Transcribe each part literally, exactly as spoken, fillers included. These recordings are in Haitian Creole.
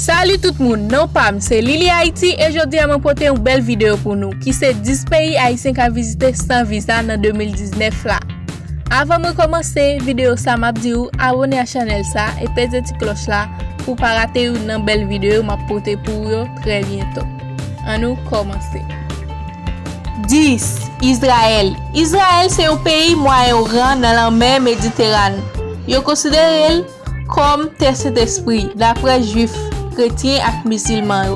Salut tout moun, non pa m se Lili Haiti e jodi a mwen pote yon bèl videyo pou nou ki se dis peyi Ayisyen ka vizite san viza nan de mil diznèf la. Avan mwen kòmanse videyo sa m ap di ou abòne a chanèl sa e peze ti klòch la pou pa rate youn nan bèl videyo m ap pote pou ou yo trè byento. Ann nou kòmanse. Dis. Izrayèl. Izrayèl se yon peyi Mwayen Oryan nan lanmè Mediterane. Yo konsidere l kòm tè Sentespri, daprè Jwif, Kretyen ak Mizilman yo.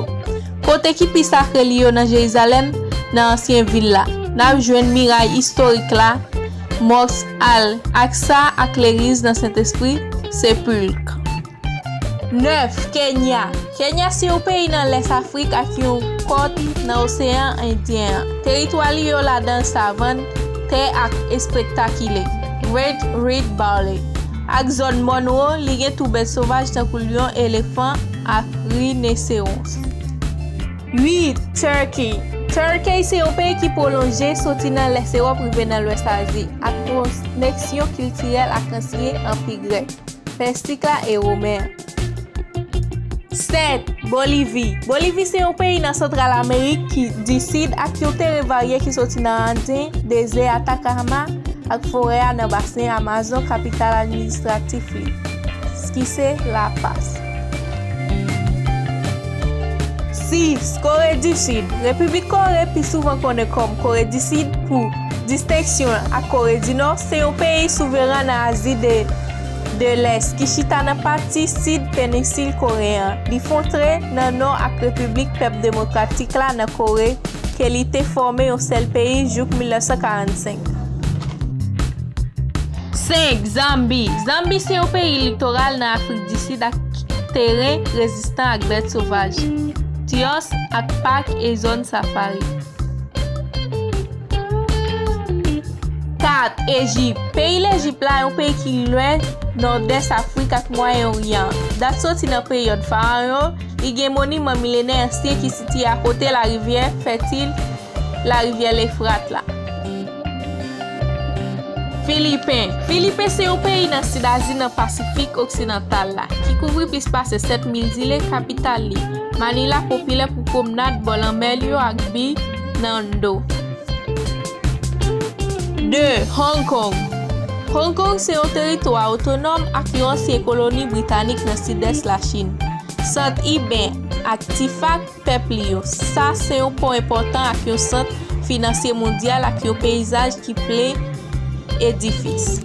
Kote ki pi sakre li yo nan Jerizalèm, nan ansyen vil la. N ap jwenn miray istorik la, Mòsk Al Aksa ak legliz nan Sentespri, Sepilk. Nèf. Kenya. Kenya se yon peyi nan lès Afrik ak yon kòt nan Oseyan Endyen an. Teritwa li yo ladan l savann, tè ak espektakile, Great Rift Valley, ak zòn mòn wo, li gen tou bèt sovaj tankou lyon, elefan ak rinesewons. Uit. Turkey. Turkey se yon peyi ki pwolonje soti nan lès Ewòp rive nan lwès Azi, ak koneksyon kiltirèl ak ansyen anpi grèk, pèsik la e women an. Sèt. Bolivi. Bolivi se yon peyi nan Santral Amerik ki di Sid ak yon teren varye ki soti nan Anden, dezè Atakama ak forè a nan basen Amazon, kapital administratif li, ki se La Paz. Sis. Kore di Sid. Repiblik Kore, pi souvan konnen kòm Kore di Sid pou distenksyon ak Kore di Nò, se yon peyi souveran nan Azi de, de Lès ki chita nan pati sid penensil koreyen an. Li fwontre nan nò ak Repiblik Pèp Demokratik la nan Kore, ke li te fòme yon sèl peyi jouk mil nèf san karannsenk. Senk. Zanbi. Zanbi se yon peyi litoral nan Afrik di Sid ak teren rezistan ak bèt sovaj, tiyòs ak pak e zòn safari. Kat. Ejip. Peyi Lejip la yon peyi ki lwen nòdès Afrik ak Mwayen Oryan. Dat soti nan peryòd farayon, li gen moniman milenè ansyen ki sitiye akote larivyè fètil, larivyè Lefrat la. Filipen. Filipen se yon peyi nan Sid Azi nan Pasifik Oksidantal la, ki kouvri plis pase sèt mil zile. Kapital li, Manila, popilè pou pwomnad bò lanmè l yo ak bi nan do. De. Hong Kong. Hong Kong se yon teritwa otonòm ak yon ansyen koloni britanik nan sidès Lachin. Sant iben ak tifak pèp li yo. Sa se yon pò enpòtan ak yon sant finansye mondyal ak yon peyizaj ki plen edifis.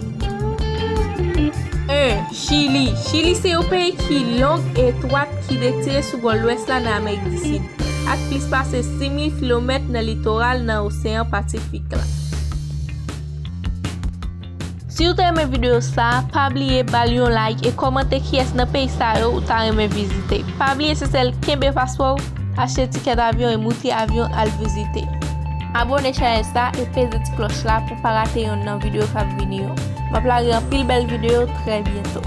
En. Chili. Chili se yon peyi ki long e etwat ki retire sou bò lwès la nan Amerik di Sid, ak plis pase sis mil kilomèt nan litoral nan Oseyan Pasifik la. Si w te renmen videyo sa a, pa bliye ba l yon like e kòmante kiyès nan peyi sa yo ou ta renmen vizite. Pa bliye Sesèl kenbe paspò w, achte tikèt avyon e moute avyon al vizite. Abòne chanèl sa e peze ti klòch la pou pa rate yonn nan videyo k ap vini yo. M ap lage anpil bèl videyo trè byento.